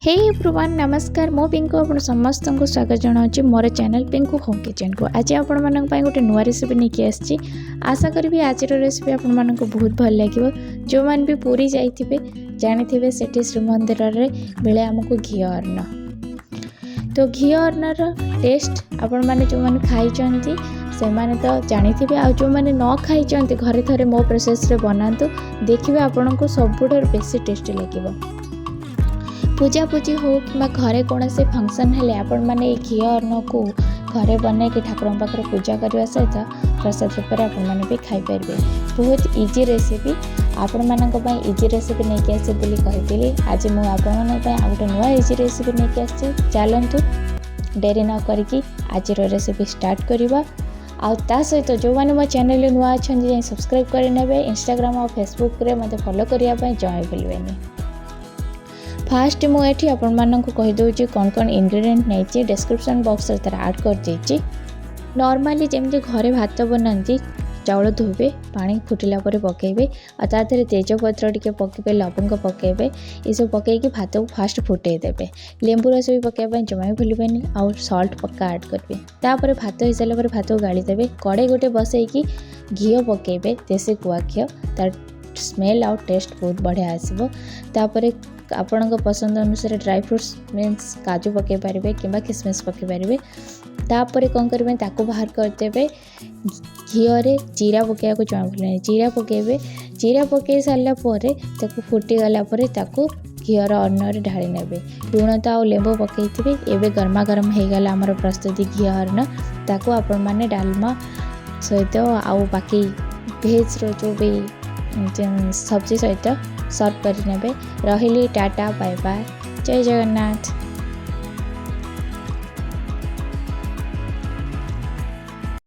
ହେ everyone, ନମସ୍କାର। ମୁଁ ପିଙ୍କୁ, ଆପଣ ସମସ୍ତଙ୍କୁ ସ୍ୱାଗତ ଜଣାଉଛି ମୋର ଚ୍ୟାନେଲ୍ ପିଙ୍କୁ ହୋମ୍ କିଚେନ୍କୁ। ଆଜି ଆପଣମାନଙ୍କ ପାଇଁ ଗୋଟେ ନୂଆ ରେସିପି ନେଇକି ଆସିଛି। ଆଶା କରିବି ଆଜିର ରେସିପି ଆପଣମାନଙ୍କୁ ବହୁତ ଭଲ ଲାଗିବ। ଯେଉଁମାନେ ବି ପୁରୀ ଯାଇଥିବେ, ଜାଣିଥିବେ ସେଠି ଶ୍ରୀମନ୍ଦିରରେ ମିଳେ ଆମକୁ ଘିଅ ଅନ୍ନ। ତ ଘିଅ ଅନ୍ନର ଟେଷ୍ଟ ଆପଣମାନେ ଯେଉଁମାନେ ଖାଇଛନ୍ତି, ସେମାନେ ତ ଜାଣିଥିବେ, ଆଉ ଯେଉଁମାନେ ନ ଖାଇଛନ୍ତି, ଘରେ ଥରେ ମୋ ପ୍ରୋସେସ୍ରେ ବନାନ୍ତୁ, ଦେଖିବେ ଆପଣଙ୍କୁ ସବୁଠାରୁ ବେଶୀ ଟେଷ୍ଟି ଲାଗିବ। ପୂଜାପୂଜି ହେଉ କିମ୍ବା ଘରେ କୌଣସି ଫଙ୍କସନ୍ ହେଲେ, ଆପଣମାନେ ଏଇ ଘିଅ ଅନ୍ନକୁ ଘରେ ବନେଇକି ଠାକୁରଙ୍କ ପାଖରେ ପୂଜା କରିବା ସହିତ ପ୍ରସାଦ ରୂପରେ ଆପଣମାନେ ବି ଖାଇପାରିବେ। ବହୁତ ଇଜି ରେସିପି। ଆପଣମାନଙ୍କ ପାଇଁ ଇଜି ରେସିପି ନେଇକି ଆସିବି ବୋଲି କହିଥିଲି। ଆଜି ମୁଁ ଆପଣମାନଙ୍କ ପାଇଁ ଆଉ ଗୋଟେ ନୂଆ ଇଜି ରେସିପି ନେଇକି ଆସିଛି। ଚାଲନ୍ତୁ, ଡେରି ନ କରିକି ଆଜିର ରେସିପି ଷ୍ଟାର୍ଟ କରିବା। ଆଉ ତା ସହିତ ଯେଉଁମାନେ ମୋ ଚ୍ୟାନେଲରେ ନୂଆ ଅଛନ୍ତି, ଯାଇ ସବସ୍କ୍ରାଇବ୍ କରିନେବେ। ଇନଷ୍ଟାଗ୍ରାମ ଆଉ ଫେସବୁକ୍ରେ ମୋତେ ଫଲୋ କରିବା ପାଇଁ ଜମା ଭୁଲିବେନି। ଫାଷ୍ଟ ମୁଁ ଏଠି ଆପଣମାନଙ୍କୁ କହିଦେଉଛି କ'ଣ କ'ଣ ଇନଗ୍ରିଡ଼ିଏଣ୍ଟ ନେଇଛି। ଡେସ୍କ୍ରିପସନ୍ ବକ୍ସରେ ତା'ର ଆଡ଼୍ କରିଦେଇଛି। ନର୍ମାଲି ଯେମିତି ଘରେ ଭାତ ବନାନ୍ତି, ଚାଉଳ ଧୋଇବେ, ପାଣି ଫୁଟିଲା ପରେ ପକାଇବେ ଆଉ ତା ଦେହରେ ତେଜପତ୍ର ଟିକେ ପକାଇବେ, ଲବଙ୍ଗ ପକାଇବେ। ଏସବୁ ପକାଇକି ଭାତକୁ ଫାଷ୍ଟ ଫୁଟେଇ ଦେବେ। ଲେମ୍ବୁ ରସ ବି ପକାଇବା ପାଇଁ ଜମା ବି ଭୁଲିବେନି ଆଉ ସଲ୍ଟ ପକ୍କା ଆଡ଼୍ କରିବେ। ତାପରେ ଭାତ ହେଇସାରିଲା ପରେ ଭାତକୁ ଗାଳି ଦେବେ। କଡ଼େଇ ଗୋଟେ ବସେଇକି ଘିଅ ପକାଇବେ, ଦେଶୀ ଗୁଆ ଘିଅ। ତାର ସ୍ମେଲ୍ ଆଉ ଟେଷ୍ଟ ବହୁତ ବଢ଼ିଆ ଆସିବ। ତାପରେ ଆପଣଙ୍କ ପସନ୍ଦ ଅନୁସାରେ ଡ୍ରାଇ ଫ୍ରୁଟ୍ସ, ମିନ୍ସ କାଜୁ ପକାଇ ପାରିବେ କିମ୍ବା କିସମିସ୍ ପକାଇ ପାରିବେ। ତାପରେ କ'ଣ କରିବେ? ତାକୁ ବାହାର କରିଦେବେ। ଘିଅରେ ଜିରା ପକାଇବାକୁ ଜମା ଭୁଲିବେନି। ଜିରା ପକାଇବେ। ଜିରା ପକାଇ ସାରିଲା ପରେ, ତାକୁ ଫୁଟିଗଲା ପରେ ତାକୁ ଘିଅର ଅନ୍ନରେ ଢାଳି ନେବେ। ଲୁଣ ତ ଆଉ ଲେମ୍ବୁ ପକାଇଥିବେ। ଏବେ ଗରମା ଗରମ ହେଇଗଲା ଆମର ପ୍ରସ୍ତୁତି ଘିଅ ଅନ୍ନ। ତାକୁ ଆପଣମାନେ ଡାଲମା ସହିତ ଆଉ ବାକି ଭେଜ୍ର ଯେଉଁ ବି ସବଜି ସହିତ ସର୍ଭ କରିନେବେ। ରହିଲି, ଟାଟା, ବାଏ ବାଏ, ଜୟ ଜଗନ୍ନାଥ।